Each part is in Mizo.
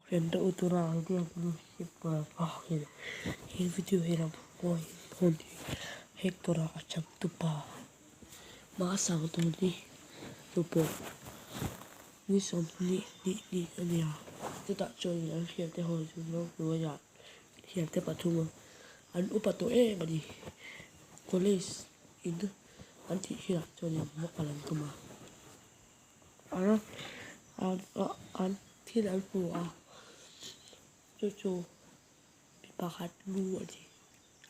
Renta u tura ang diak nu hi bakah he video hi ram huai hmun hi hector a changtupa hmasang tur ni chu pawh ni 20 hnih hnih a ni a chutah chuan an hriat te ho chu hnuaiah thiante pathum an upa tawh em a ni college in an tih hilah chuan va kal an tum a. An thil an hmu a chu chu mi pakhat lu a ni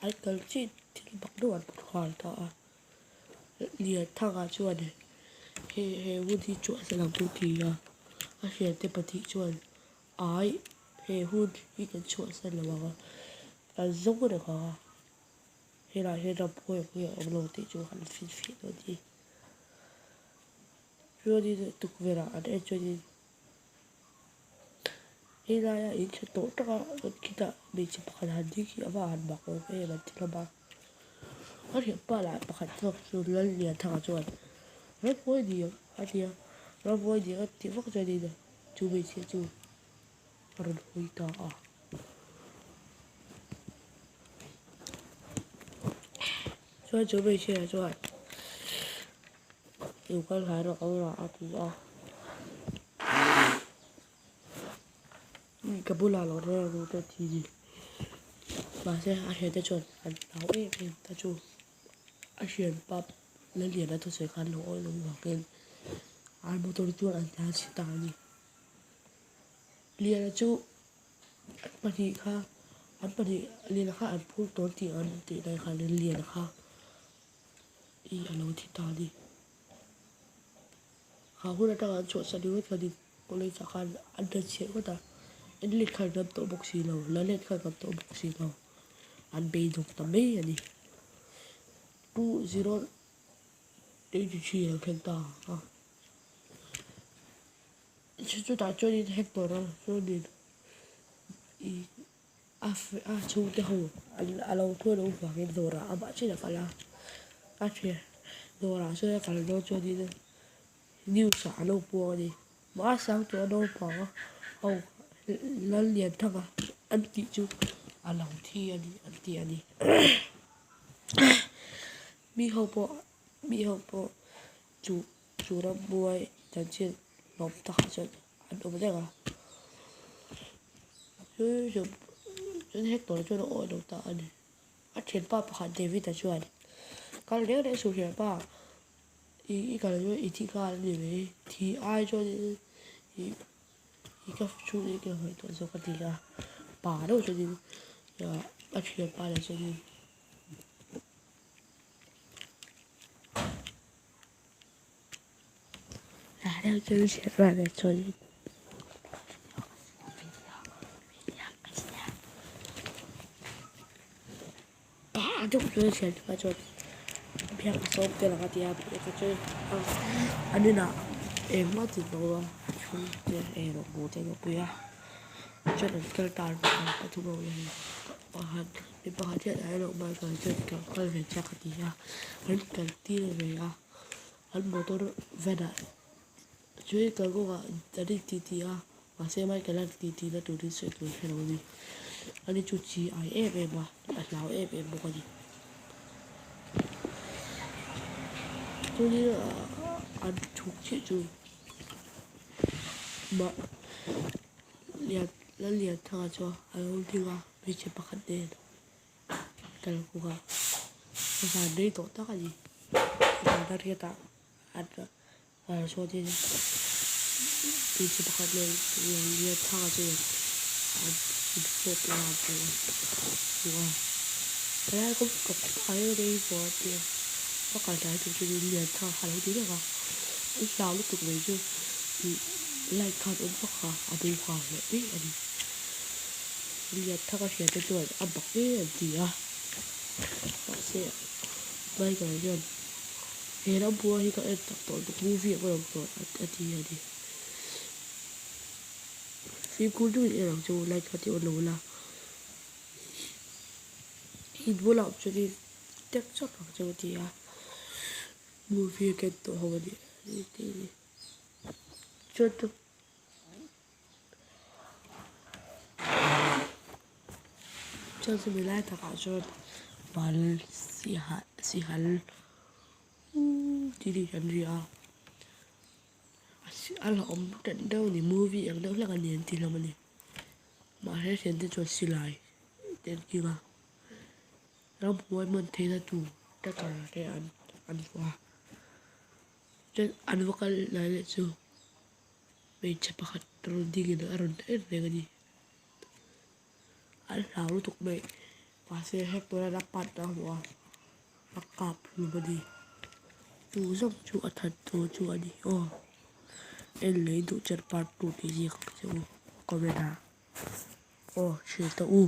an kal chin thil mak deuh an hmu nghal ta a Lianthanga chuan he he hun hi chu a lo ti a a hriante pahnih chuan ai he hun hi kan chhuahsan lo ang a kan zawng reng ang a helaiah hian ramhuai ang hi a awm lo tih chu an finfiah dawn a ni. Chuanin tukverh ah an en chuanin helaia in tha tawh tak a rawn khitah hmeichhe pakhat han ding hi a va han mak awm em an ti hlawm a. A thianpa lah pakhat zawk chu Lallianthanga chuan Ramhuai ni ang a ti a, Ramhuai ni ang a tih vak chuanin chu hmeichhia chu a rawn hawi ta a. Chuan chu hmeichhia chuan. Lo kal hlai rawh ka bulah a ti a, ka bulah lo reng ru te ti ni. Mahse a hriat te chuan an hlau em em ta chu a hrianpa Laliana thusawi khan lo awih lo vangin an motor chuan an tlan chhe ta a ni. Liana chu an pahnih kha an pahnih Liana kha an phur tawn tih an tih lai khan Liana kha. I a lo thi ta a ni. Kha hun atanga an chhuahsan ringawt khan in college ah khan an ṭan chhiah ngawt a, en let khan an ram tawh bawk si lo, la let khan an ram tawh bawk si lo, an beidawng ta mai a ni. 2083 a lo thleng ta a, chutah chuanin Hector a chuanin i A a chhungte ho a lo hnuai loh vangin dawrah amah chiah a kal a, a thian dawrah chuan a kal dawn chuanin news ah a lo puang a ni. Mahsang tawh a naupang ho Lallianthanga an tih chu a lo thi a ni an ti a ni. Mi ho pawh mi ho pawh chu chu rambuai chanchin hlawm takah chuan an awm reng a. Chuan Hector chuan a awih lo ta a ni. A thianpa pakhat David-a chuan, Kal reng reng suh thianpa, i i kal chuan i thi nghal a ni mai, thi ai chuan i i ka chhung i ka ngaihtuah zawk a ti a. Pa deuh chuanin a thianpa leh chuanin. An inah engmah ti lo a chhungte erawh hmuh te an pui a chuan an kal ta pathum ho hian pakhat mi pakhat hian a erawh bike ah chuan ka kal ve chak a ti a an kal tir ve a. An motor van ah chuan kalkawngah an in ti ti a mahse Michael a ti ti na turin sawi tur a hrelo a ni ani chu chi ai em em a a hlau em em bawk a ni chuanin an chhuk chiah chu mah lian Lallianthanga chuan a lo ding a hmeichhe pakhat nen. Kalkawngah zan rei tawh tak a ni. Zan a riat a an sawn in hmeichhe pakhat leh Lianthanga chuan an infawp lai a hmu a hmu a. Helai kawng ka phai rei vawh a tia a kal tlai tur chuan Lianthanga kha a lo ti reng a. An hlau lutuk mai chu light khan awm vak a a bo nghal leh mai a ni. Lianthanga hriat te chuan a bak em an ti a, mahse Michael hian he ramhua hi ka en tak tawh lutuk movie ang awm tawh a ti a ni. Fimkhur deuhin en ang chu light kha ti on lo ula in bulah awm chuan in tek chawt ang chu a ti a, movie ka en tawh ho a ni a ti a ni. Chuan. Chuan chumi lai takah chuan bal sihal sihal uuh tih ri an ri a a la awm ṭan deuh a ni movie ang deuh hlek a ni an ti hlawm a ni mahse thiante chuan silai te an keng a ramhuai hman theihna tur tracker te an an vuah a chuan an va kal lai leh chu hmeichhe pakhat rawn dingin a rawn en reng a ni. An hlau lutuk mai mahse hector a part a hmu a a kap hlum a ni chu zawng chu a that thu chu a ni aw en lei duh chen part 2 tih ziak ang che u comment ah aw hrilh tawh u.